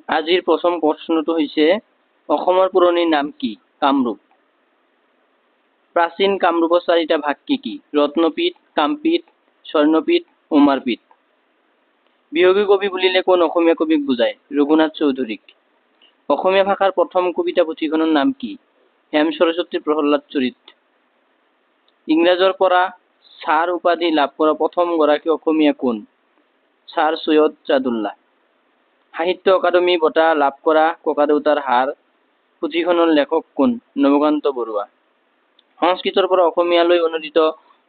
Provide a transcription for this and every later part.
আজিৰ প্ৰথম প্ৰশ্নটো হৈছে অসমৰ পুৰণি নাম কি? কামৰূপ। প্ৰাচীন কামৰূপৰ চাৰিটা ভাগ কি কি? ৰত্নপীঠ, কামপীঠ, স্বৰ্ণপীঠ, উমাৰপীঠ। বিয়োগী কবি বুলিলে কোন অসমীয়া কবিক বুজায়? ৰঘুনাথ চৌধুৰীক। অসমীয়া ভাষাৰ প্ৰথম কবিতা পুথিখনৰ নাম কি? হেম সৰস্বতীৰ প্ৰহ্লাদ চৰিত। ইংৰাজৰ পৰা ছাৰ উপাধি লাভ কৰা প্ৰথমগৰাকী অসমীয়া কোন? ছাৰ চৈয়দ চাদুল্লাহ। সাহিত্য অকাডেমী বঁটা লাভ কৰা ককাদেউতাৰ হাৰ পুথিখনৰ লেখক কোন? নৱকান্ত বৰুৱা। সংস্কৃতৰ পৰা অসমীয়ালৈ অনুদিত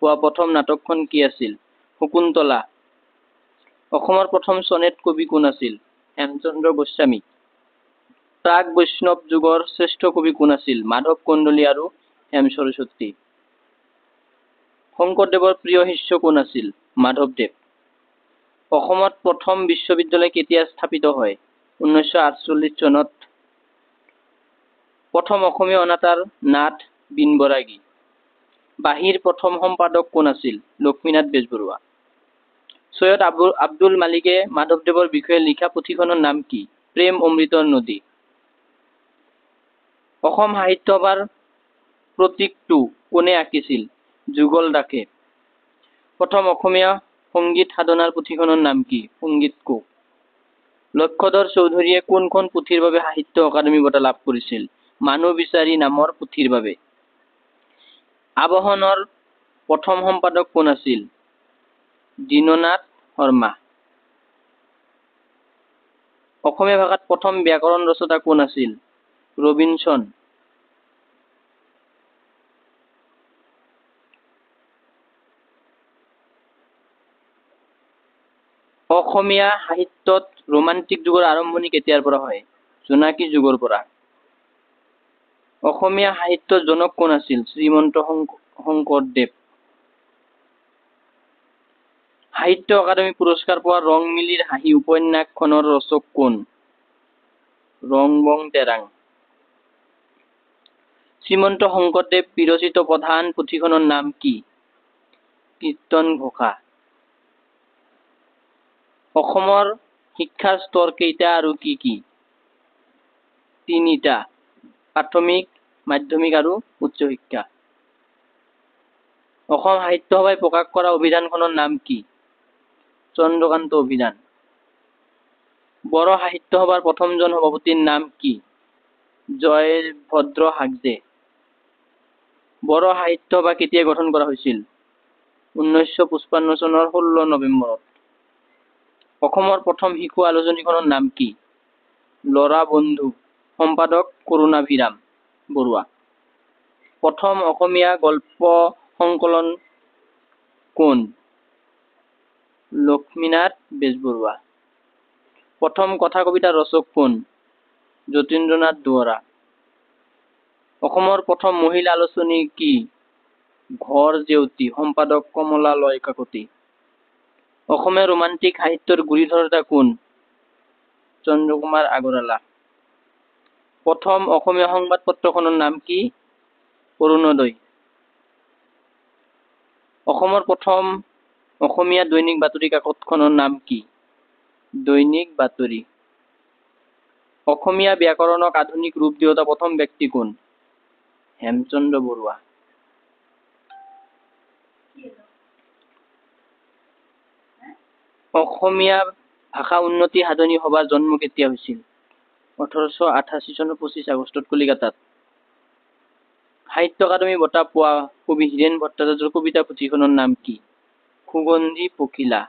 হোৱা প্ৰথম নাটকখন কি আছিল? শকুন্তলা। অসমৰ প্ৰথম চনেট কবি কোন আছিল? হেমচন্দ্ৰ গোস্বামী। প্ৰাক বৈষ্ণৱ যুগৰ শ্ৰেষ্ঠ কবি কোন আছিল? মাধৱ কন্দলী আৰু হেম সৰস্বতী। শংকৰদেৱৰ প্ৰিয় শিষ্য কোন আছিল? মাধৱদেৱ। অসমত প্ৰথম বিশ্ববিদ্যালয় কেতিয়া স্থাপিত হয়? 1948 চনত। প্ৰথম অসমীয়া অনাতাঁৰ নাট বীণবৰাগী। বাঁহীৰ প্ৰথম সম্পাদক কোন আছিল? লক্ষ্মীনাথ বেজবৰুৱা। চৈয়দ আব্দুল মালিকে মাধৱদেৱৰ বিষয়ে লিখা পুথিখনৰ নাম কি? প্ৰেম অমৃতৰ নদী। অসম সাহিত্য সভাৰ প্ৰতীকটো কোনে আঁকিছিল? যুগল দাসে। প্ৰথম অসমীয়া সংগীত সাধনাৰ পুথিখনৰ নাম কি? সংগীত কোষ। লক্ষ্যধৰ চৌধুৰীয়ে কোনখন পুথিৰ বাবে সাহিত্য অকাডেমী বঁটা লাভ কৰিছিল? মানুহ বিচাৰি নামৰ পুথিৰ বাবে। আৱাহনৰ প্ৰথম সম্পাদক কোন আছিল? দীননাথ শৰ্মা। অসমীয়া ভাষাত প্ৰথম ব্যাকৰণ ৰচোঁতা কোন আছিল? ৰবিনছন। অসমীয়া সাহিত্যত ৰোমান্টিক যুগৰ আৰম্ভণি কেতিয়াৰ পৰা হয়? জোনাকী যুগৰ পৰা। অসমীয়া সাহিত্যৰ জনক কোন আছিল? শ্ৰীমন্ত শংকৰদেৱ। সাহিত্য অকাডেমী পুৰস্কাৰ পোৱা ৰংমিলিৰ হাঁহি উপন্যাসখনৰ ৰচক কোন? ৰংবং তেৰাং। শ্ৰীমন্ত শংকৰদেৱ বিৰচিত প্ৰধান পুথিখনৰ নাম কি? কীৰ্তন ঘোষা। অসমৰ শিক্ষাৰ স্তৰ কেইটা আৰু কি কি? তিনিটা, প্ৰাথমিক, মাধ্যমিক আৰু উচ্চ শিক্ষা। অসম সাহিত্য সভাই প্ৰকাশ কৰা অভিধানখনৰ নাম কি? চন্দ্ৰকান্ত অভিধান। বড়ো সাহিত্য সভাৰ প্ৰথমজন সভাপতিৰ নাম কি? জয়ভদ্ৰ হাগজে। বড়ো সাহিত্য সভা কেতিয়া গঠন কৰা হৈছিল? 1955 চনৰ 16 নৱেম্বৰত। অসমৰ প্ৰথম শিশু আলোচনীখনৰ নাম কি? ল'ৰা বন্ধু। সম্পাদক কৰুণাভিৰাম বৰুৱা। প্ৰথম অসমীয়া গল্প সংকলন কোন? লক্ষ্মীনাথ বেজবৰুৱা। প্ৰথম কথা কবিতাৰ ৰচক কোন? যতীন্দ্ৰনাথ দুৱৰা। অসমৰ প্ৰথম মহিলা আলোচনী কি? ঘৰ জেউতি। সম্পাদক কমলালয় কাকতি। অসমীয়া ৰোমান্টিক সাহিত্যৰ গুৰি ধৰোঁতা কোন? চন্দ্ৰকুমাৰ আগৰৱালা। প্ৰথম অসমীয়া সংবাদ পত্ৰখনৰ নাম কি? অৰুণোদয়। অসমৰ প্ৰথম অসমীয়া দৈনিক বাতৰি কাকতখনৰ নাম কি? দৈনিক বাতৰি। অসমীয়া ব্যাকৰণক আধুনিক ৰূপ দিওঁতা প্ৰথম ব্যক্তি কোন? হেমচন্দ্ৰ বৰুৱা। অসমীয়া ভাষা উন্নতি সাধনী সভাৰ জন্ম কেতিয়া হৈছিল? 1888 চনৰ 25 আগষ্টত কলিকতাত। সাহিত্য অকাডেমী বঁটা পোৱা কবি হীৰেণ ভট্টাচাৰ্যৰ কবিতা পুথিখনৰ নাম কি? সুগন্ধি পখিলা,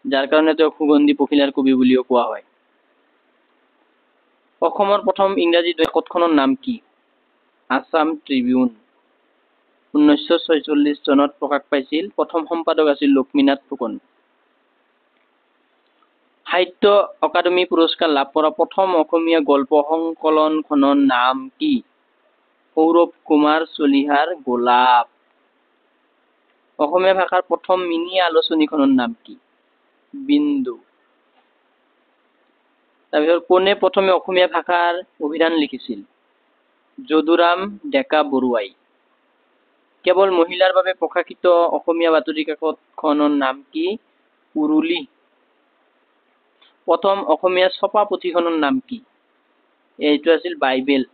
যাৰ কাৰণে তেওঁক সুগন্ধি পখিলাৰ কবি বুলিও কোৱা হয়। অসমৰ প্ৰথম ইংৰাজী কাকতখনৰ নাম কি? আছাম ট্ৰিবিউন। 1946 চনত প্ৰকাশ পাইছিল। প্ৰথম সম্পাদক আছিল লক্ষ্মীনাথ ফুকন। সাহিত্য অকাডেমী পুৰস্কাৰ লাভ কৰা প্ৰথম অসমীয়া গল্প সংকলনখনৰ নাম কি? সৌৰভ কুমাৰ চলিহাৰ গোলাপ। অসমীয়া ভাষাৰ প্ৰথম মিনি আলোচনীখনৰ নাম কি? বিন্দু। তাৰপিছত কোনে প্ৰথমে অসমীয়া ভাষাৰ অভিধান লিখিছিল? যদুৰাম ডেকা বৰুৱাই। কেৱল মহিলাৰ বাবে প্ৰকাশিত অসমীয়া বাতৰি কাকতখনৰ নাম কি? উৰুলি। প্ৰথম অসমীয়া ছপা পুথিখনৰ নাম কি? এইটো আছিল বাইবেল।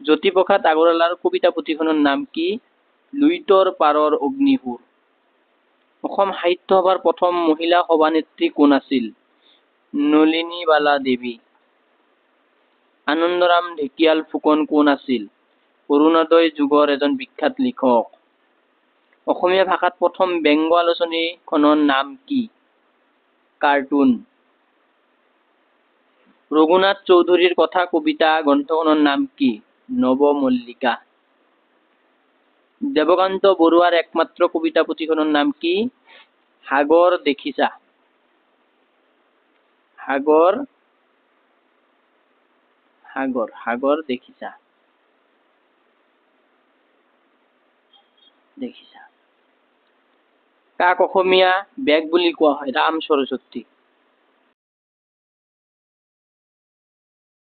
জ্যোতিপ্ৰসাদ আগৰৱালাৰ কবিতা পুথিখনৰ নাম কি? লুইতৰ পাৰৰ অগ্নিসুৰ। অসম সাহিত্য সভাৰ প্ৰথম মহিলা সভানেত্ৰী কোন আছিল? নলিনীবালা দেৱী। আনন্দৰাম ঢেকিয়াল ফুকন কোন আছিল? অৰুণোদয় যুগৰ এজন বিখ্যাত লিখক। অসমীয়া ভাষাত প্ৰথম ব্যংগ আলোচনীখনৰ নাম কি? কাৰ্টুন। ৰঘুনাথ চৌধুৰীৰ কথা কবিতা গ্ৰন্থখনৰ নাম কি? নৱমল্লিকা। দেৱকান্ত বৰুৱাৰ একমাত্ৰ কবিতা পুথিখনৰ নাম কি? সাগৰ দেখিছা। সাগৰ সাগৰ সাগৰ দেখিছা দেখিছা। কাক অসমীয়া বেগ বুলি কোৱা হয়? ৰাম সৰস্বতী।